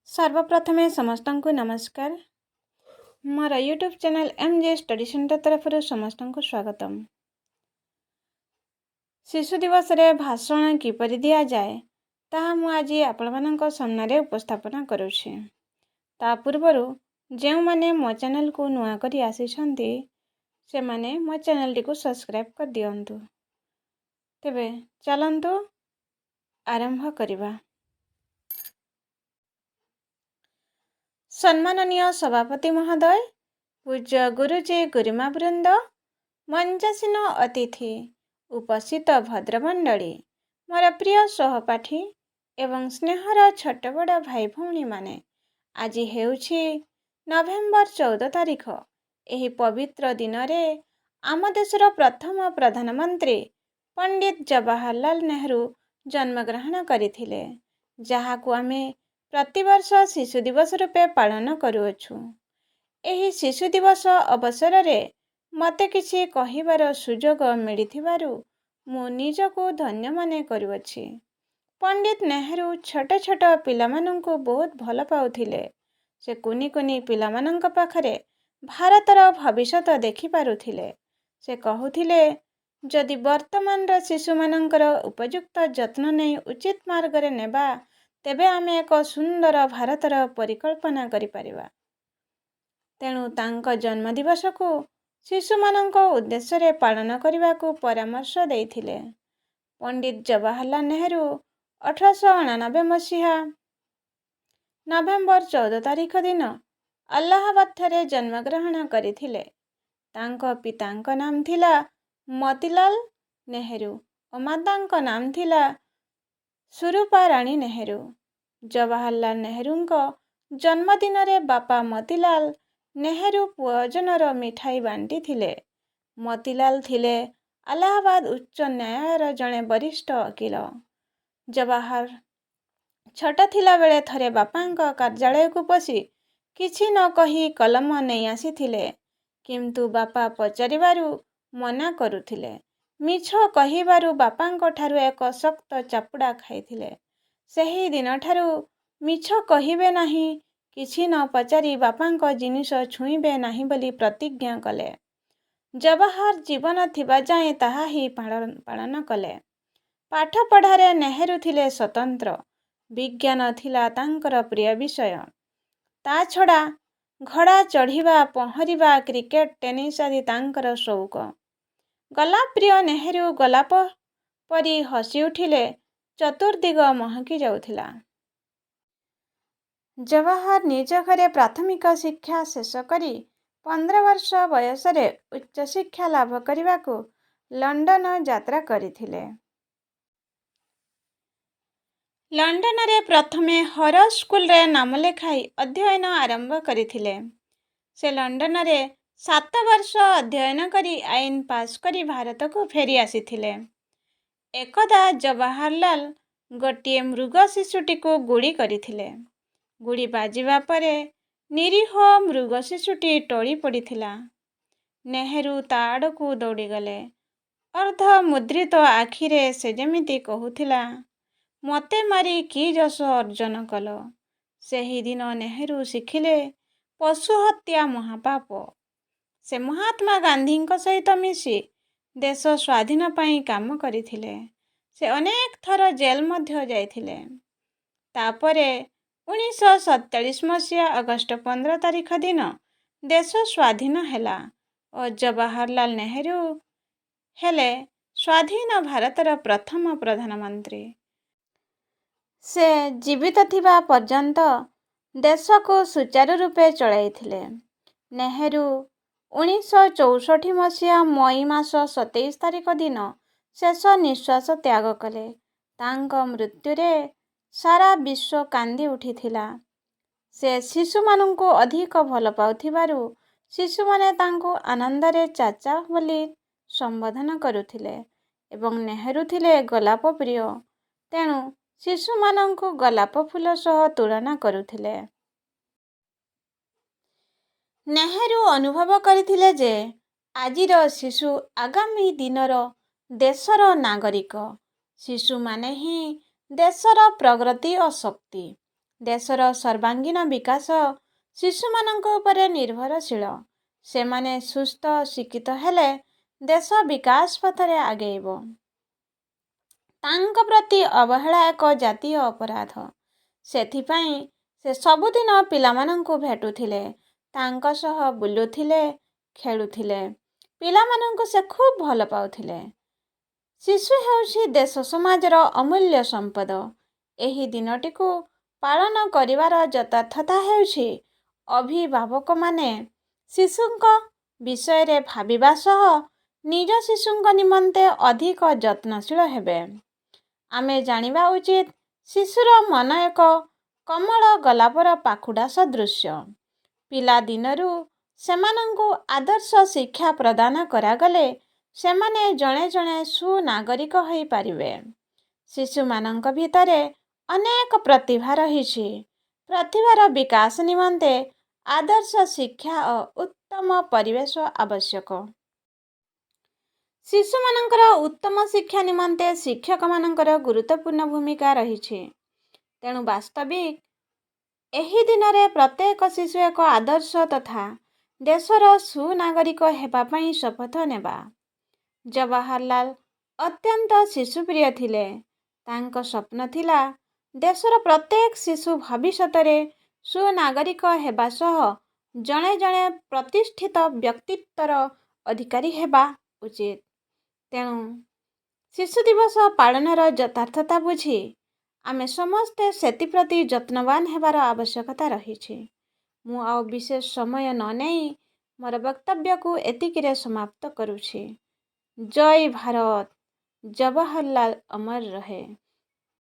ସର୍ବପ୍ରଥମେ ସମସ୍ତଙ୍କୁ ନମସ୍କାର। ମୋର YouTube channel M J study centre ତରଫରୁ ସମସ୍ତଙ୍କୁ ସ୍ୱାଗତମ। ଶିଶୁ ଦିବସରେ ଭାଷଣ କିପରି ଦିଆଯାଏ, ତାହା ମୁଁ ଆଜି ଆପଣମାନଙ୍କ ସାମ୍ନାରେ ଉପସ୍ଥାପନା କରୁଛି। ତା ପୂର୍ବରୁ ଯେଉଁମାନେ ମୋ ଚ୍ୟାନେଲକୁ ନୂଆ କରି ଆସିଛନ୍ତି, ସେମାନେ ମୋ ଚ୍ୟାନେଲଟିକୁ ସବସ୍କ୍ରାଇବ୍ କରିଦିଅନ୍ତୁ। ତେବେ ଚାଲନ୍ତୁ ଆରମ୍ଭ କରିବା। ସମ୍ମାନନୀୟ ସଭାପତି ମହୋଦୟ, ପୂଜ୍ୟ ଗୁରୁଜୀ ଗୁରୁମା ବୃନ୍ଦ, ମଞ୍ଚାସୀନ ଅତିଥି, ଉପସ୍ଥିତ ଭଦ୍ରମଣ୍ଡଳୀ, ମୋର ପ୍ରିୟ ସହପାଠୀ ଏବଂ ସ୍ନେହର ଛୋଟ ବଡ଼ ଭାଇ ଭଉଣୀମାନେ, ଆଜି ହେଉଛି ନଭେମ୍ବର 14 ତାରିଖ। ଏହି ପବିତ୍ର ଦିନରେ ଆମ ଦେଶର ପ୍ରଥମ ପ୍ରଧାନମନ୍ତ୍ରୀ ପଣ୍ଡିତ ଜବାହରଲାଲ ନେହେରୁ ଜନ୍ମଗ୍ରହଣ କରିଥିଲେ, ଯାହାକୁ ଆମେ ପ୍ରତିବର୍ଷ ଶିଶୁ ଦିବସ ରୂପେ ପାଳନ କରୁଅଛୁ। ଏହି ଶିଶୁ ଦିବସ ଅବସରରେ ମୋତେ କିଛି କହିବାର ସୁଯୋଗ ମିଳିଥିବାରୁ ମୁଁ ନିଜକୁ ଧନ୍ୟ ମନେ କରୁଅଛି। ପଣ୍ଡିତ ନେହେରୁ ଛୋଟ ଛୋଟ ପିଲାମାନଙ୍କୁ ବହୁତ ଭଲ ପାଉଥିଲେ। ସେ କୁନି କୁନି ପିଲାମାନଙ୍କ ପାଖରେ ଭାରତର ଭବିଷ୍ୟତ ଦେଖିପାରୁଥିଲେ। ସେ କହୁଥିଲେ, ଯଦି ବର୍ତ୍ତମାନର ଶିଶୁମାନଙ୍କର ଉପଯୁକ୍ତ ଯତ୍ନ ନେଇ ଉଚିତ ମାର୍ଗରେ ନେବା, ତେବେ ଆମେ ଏକ ସୁନ୍ଦର ଭାରତର ପରିକଳ୍ପନା କରିପାରିବା। ତେଣୁ ତାଙ୍କ ଜନ୍ମଦିବସକୁ ଶିଶୁମାନଙ୍କ ଉଦ୍ଦେଶ୍ୟରେ ପାଳନ କରିବାକୁ ପରାମର୍ଶ ଦେଇଥିଲେ। ପଣ୍ଡିତ ଜବାହରଲାଲ ନେହେରୁ 1889 ମସିହା ନଭେମ୍ବର 14 ତାରିଖ ଦିନ ଆଲାହାବାଦଠାରେ ଜନ୍ମଗ୍ରହଣ କରିଥିଲେ। ତାଙ୍କ ପିତାଙ୍କ ନାମ ଥିଲା ମତିଲାଲ ନେହେରୁ ଓ ମାତାଙ୍କ ନାମ ଥିଲା ସୁରୂପା ରାଣୀ ନେହେରୁ। ଜବାହରଲାଲ ନେହେରୁଙ୍କ ଜନ୍ମଦିନରେ ବାପା ମତିଲାଲ ନେହେରୁ ପୁଅ ଓଜନର ମିଠାଇ ବାଣ୍ଟିଥିଲେ। ମତିଲାଲ ଥିଲେ ଆଲାହାବାଦ ଉଚ୍ଚ ନ୍ୟାୟାଳୟର ଜଣେ ବରିଷ୍ଠ ଓକିଲ। ଜବାହର ଛୋଟ ଥିଲାବେଳେ ଥରେ ବାପାଙ୍କ କାର୍ଯ୍ୟାଳୟକୁ ପଶି କିଛି ନ କହି କଲମ ନେଇ ଆସିଥିଲେ। କିନ୍ତୁ ବାପା ପଚାରିବାରୁ ମନା କରୁଥିଲେ। ମିଛ କହିବାରୁ ବାପାଙ୍କ ଠାରୁ ଏକ ଶକ୍ତ ଚାପୁଡ଼ା ଖାଇଥିଲେ। ସେହି ଦିନଠାରୁ ମିଛ କହିବେ ନାହିଁ, କିଛି ନ ପଚାରି ବାପାଙ୍କ ଜିନିଷ ଛୁଇଁବେ ନାହିଁ ବୋଲି ପ୍ରତିଜ୍ଞା କଲେ। ଜବାହର ଜୀବନ ଥିବା ଯାଏଁ ତାହା ହିଁ ପାଳନ କଲେ। ପାଠପଢ଼ାରେ ନେହେରୁ ଥିଲେ ସ୍ୱତନ୍ତ୍ର। ବିଜ୍ଞାନ ଥିଲା ତାଙ୍କର ପ୍ରିୟ ବିଷୟ। ତା ଛଡ଼ା ଘୋଡ଼ା ଚଢ଼ିବା, ପହଁରିବା, କ୍ରିକେଟ, ଟେନିସ୍ ଆଦି ତାଙ୍କର ସଉକ। ଗୋଲାପପ୍ରିୟ ନେହେରୁ ଗୋଲାପ ପରି ହସି ଉଠିଲେ ଚତୁର୍ଦ୍ଦିଗ ମହକି ଯାଉଥିଲା। ଜବାହର ନିଜ ଘରେ ପ୍ରାଥମିକ ଶିକ୍ଷା ଶେଷ କରି 15 ବର୍ଷ ବୟସରେ ଉଚ୍ଚଶିକ୍ଷା ଲାଭ କରିବାକୁ ଲଣ୍ଡନ ଯାତ୍ରା କରିଥିଲେ। ଲଣ୍ଡନରେ ପ୍ରଥମେ ହରୋ ସ୍କୁଲରେ ନାମ ଲେଖାଇ ଅଧ୍ୟୟନ ଆରମ୍ଭ କରିଥିଲେ। ସେ ଲଣ୍ଡନରେ 7 ବର୍ଷ ଅଧ୍ୟୟନ କରି ଆଇନ ପାସ୍ କରି ଭାରତକୁ ଫେରି ଆସିଥିଲେ। ଏକଦା ଜବାହରଲାଲ ଗୋଟିଏ ମୃଗ ଶିଶୁଟିକୁ ଗୁଳି କରିଥିଲେ। ଗୁଳି ବାଜିବା ପରେ ନିରୀହ ମୃଗ ଶିଶୁଟି ଟଳି ପଡ଼ିଥିଲା। ନେହେରୁ ତା ଆଡ଼କୁ ଦୌଡ଼ିଗଲେ। ଅର୍ଦ୍ଧମୁଦ୍ରିତ ଆଖିରେ ସେ ଯେମିତି କହୁଥିଲା, "ମୋତେ ମାରି କି ଯଶ ଅର୍ଜନ କଲ?" ସେହିଦିନ ନେହେରୁ ଶିଖିଲେ, ପଶୁ ହତ୍ୟା ମହାପାପ। ସେ ମହାତ୍ମା ଗାନ୍ଧୀଙ୍କ ସହିତ ମିଶି ଦେଶ ସ୍ୱାଧୀନ ପାଇଁ କାମ କରିଥିଲେ। ସେ ଅନେକ ଥର ଜେଲ ମଧ୍ୟ ଯାଇଥିଲେ। ତାପରେ 1947 ମସିହା ଅଗଷ୍ଟ 15 ତାରିଖ ଦିନ ଦେଶ ସ୍ୱାଧୀନ ହେଲା ଓ ଜବାହରଲାଲ ନେହେରୁ ହେଲେ ସ୍ୱାଧୀନ ଭାରତର ପ୍ରଥମ ପ୍ରଧାନମନ୍ତ୍ରୀ। ସେ ଜୀବିତ ଥିବା ପର୍ଯ୍ୟନ୍ତ ଦେଶକୁ ସୁଚାରୁ ରୂପେ ଚଳାଇଥିଲେ। ନେହେରୁ 1964 ମସିହା ମଇ ମାସ 27 ତାରିଖ ଦିନ ଶେଷ ନିଶ୍ୱାସ ତ୍ୟାଗ କଲେ। ତାଙ୍କ ମୃତ୍ୟୁରେ ସାରା ବିଶ୍ୱ କାନ୍ଦି ଉଠିଥିଲା। ସେ ଶିଶୁମାନଙ୍କୁ ଅଧିକ ଭଲ ପାଉଥିବାରୁ ଶିଶୁମାନେ ତାଙ୍କୁ ଆନନ୍ଦରେ ଚାଚା ବୋଲି ସମ୍ବୋଧନ କରୁଥିଲେ ଏବଂ ନେହେରୁ ଥିଲେ ଗୋଲାପ ପ୍ରିୟ, ତେଣୁ ଶିଶୁମାନଙ୍କୁ ଗୋଲାପ ଫୁଲ ସହ ତୁଳନା କରୁଥିଲେ। ନେହେରୁ ଅନୁଭବ କରିଥିଲେ ଯେ ଆଜିର ଶିଶୁ ଆଗାମୀ ଦିନର ଦେଶର ନାଗରିକ। ଶିଶୁମାନେ ହିଁ ଦେଶର ପ୍ରଗତି ଓ ଶକ୍ତି। ଦେଶର ସର୍ବାଙ୍ଗୀନ ବିକାଶ ଶିଶୁମାନଙ୍କ ଉପରେ ନିର୍ଭରଶୀଳ। ସେମାନେ ସୁସ୍ଥ, ଶିକ୍ଷିତ ହେଲେ ଦେଶ ବିକାଶ ପଥରେ ଆଗେଇବ। ତାଙ୍କ ପ୍ରତି ଅବହେଳା ଏକ ଜାତୀୟ ଅପରାଧ। ସେଥିପାଇଁ ସେ ସବୁଦିନ ପିଲାମାନଙ୍କୁ ଭେଟୁଥିଲେ, ତାଙ୍କ ସହ ବୁଲୁଥିଲେ, ଖେଳୁଥିଲେ। ପିଲାମାନଙ୍କୁ ସେ ଖୁବ୍ ଭଲ ପାଉଥିଲେ। ଶିଶୁ ହେଉଛି ଦେଶ ସମାଜର ଅମୂଲ୍ୟ ସମ୍ପଦ। ଏହି ଦିନଟିକୁ ପାଳନ କରିବାର ଯଥାର୍ଥତା ହେଉଛି, ଅଭିଭାବକମାନେ ଶିଶୁଙ୍କ ବିଷୟରେ ଭାବିବା ସହ ନିଜ ଶିଶୁଙ୍କ ନିମନ୍ତେ ଅଧିକ ଯତ୍ନଶୀଳ ହେବେ। ଆମେ ଜାଣିବା ଉଚିତ, ଶିଶୁର ମନ ଏକ କୋମଳ ଗୋଲାପର ପାଖୁଡ଼ା ସଦୃଶ। ପିଲାଦିନରୁ ସେମାନଙ୍କୁ ଆଦର୍ଶ ଶିକ୍ଷା ପ୍ରଦାନ କରାଗଲେ ସେମାନେ ଜଣେ ଜଣେ ସୁନାଗରିକ ହୋଇପାରିବେ। ଶିଶୁମାନଙ୍କ ଭିତରେ ଅନେକ ପ୍ରତିଭା ରହିଛି। ପ୍ରତିଭାର ବିକାଶ ନିମନ୍ତେ ଆଦର୍ଶ ଶିକ୍ଷା ଓ ଉତ୍ତମ ପରିବେଶ ଆବଶ୍ୟକ। ଶିଶୁମାନଙ୍କର ଉତ୍ତମ ଶିକ୍ଷା ନିମନ୍ତେ ଶିକ୍ଷକମାନଙ୍କର ଗୁରୁତ୍ୱପୂର୍ଣ୍ଣ ଭୂମିକା ରହିଛି। ତେଣୁ ବାସ୍ତବିକ ଏହି ଦିନରେ ପ୍ରତ୍ୟେକ ଶିଶୁ ଏକ ଆଦର୍ଶ ତଥା ଦେଶର ସୁନାଗରିକ ହେବା ପାଇଁ ଶପଥ ନେବା। ଜବାହରଲାଲ ଅତ୍ୟନ୍ତ ଶିଶୁପ୍ରିୟ ଥିଲେ। ତାଙ୍କ ସ୍ୱପ୍ନ ଥିଲା, ଦେଶର ପ୍ରତ୍ୟେକ ଶିଶୁ ଭବିଷ୍ୟତରେ ସୁନାଗରିକ ହେବା ସହ ଜଣେ ଜଣେ ପ୍ରତିଷ୍ଠିତ ବ୍ୟକ୍ତିତ୍ୱର ଅଧିକାରୀ ହେବା ଉଚିତ। ତେଣୁ ଶିଶୁ ଦିବସ ପାଳନର ଯଥାର୍ଥତା ବୁଝି ଆମେ ସମସ୍ତେ ସେଥିପ୍ରତି ଯତ୍ନବାନ ହେବାର ଆବଶ୍ୟକତା ରହିଛି। ମୁଁ ଆଉ ବିଶେଷ ସମୟ ନ ନେଇ ମୋର ବକ୍ତବ୍ୟକୁ ଏତିକିରେ ସମାପ୍ତ କରୁଛି। ଜୟ ଭାରତ, ଜବାହରଲାଲ ଅମର ରହେ।